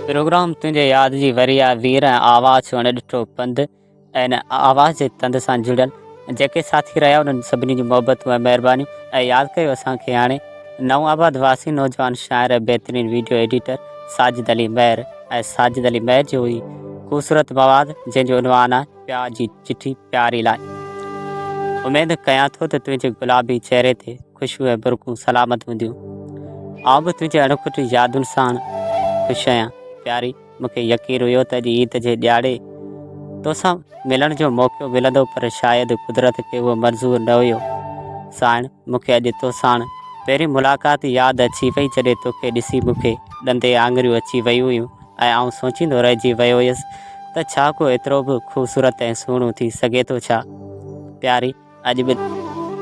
Programme تنهنجي ياد جي وري آ وير ۽ آواز جو اڻ ڏٺو پنڌ ۽ ان آواز جي تند سان جڙيل جيڪي ساٿي رهيا انهن سڀني جون محبتون ۽ مهربانيون ۽ ياد ڪيو اسان کي هاڻي نئون آباد واسي نوجوان شاعر ۽ بهترين ويڊيو ايڊيٽر ساجد علي مهر ۽ ساجد علي مهر جو هي خوبصورت مواد جنهن جو عنوان آهي پيار جي چٺي پياري لاء. اميد ڪيان ٿو ته تنهنجي گلابي چهري تي خوشيون ۽ برڪون سلامت هونديون. آئون به تنهنجي اڻکٽ يادن ساڻ خوش آهيان. پياري، مون کي يقين هيو ته اڄ عيد جي ڏياڙي توسان ملڻ جو موقعو ملندو پر شايد قدرت کي اهو منظور نه هيو. سائڻ، مون کي اڄ توساڻ پهرين ملاقات ياد اچي وئي جڏهن توکي ڏسي مون کي ڏندي آڱريون اچي ويون هيون. ۽ آئون سوچيندو رهجي ويو هيس ته ڇا ڪو ايترو به خوبصورت ۽ سهڻو ٿي سگهي ٿو ڇا؟ پياري اڄ به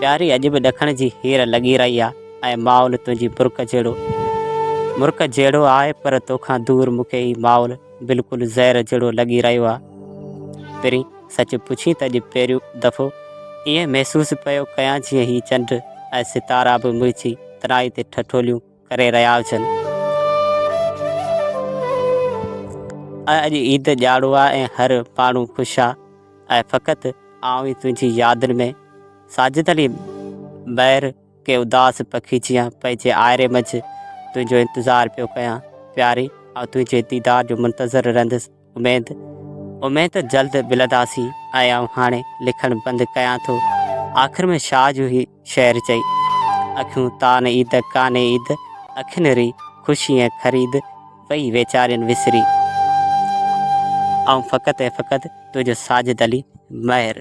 پياري اڄ به ڏکڻ جي هير لڳي رهي آ ۽ ماحول تنهنجي مرڪ جهڙو مرڪ جهڙو آهي پر توکان دور مون کي هي ماحول بلڪل زهر جهڙو لڳي رهيو آ. پرين سچ پڇين ته اڄ پهريون دفعو ائين محسوس پيو ڪيان جيئن هي چنڊ ۽ ستارا به منهنجي تنهائي تي ٺٺوليون ڪري رهيا هجن ۽ اڄ عيد ڏياڙو آ ۽ هر ماڻهو خوش آ ۽ فقط آئون ئي تنهنجي يادن ۾ ساجد علي مهر ڪي اداس پکي جيان پنهنجي آئري منجهه تنهنجو انتظار پيو ڪيان پياري آئون تنهنجي ديدار جو منتظر رهندس اميد اميد ته جلد ملنداسين ۽ آئون هاڻي لکڻ بند ڪيان ٿو. آخر ۾ شاهه جو هي شعر چئي. اکيون تان عيد ڪانهي عيد، اکين ري خوشي ۽ خريد، وئي ويچارين وسري. آئون فقط ۽ فقط تنهنجو ساجد علي مهر.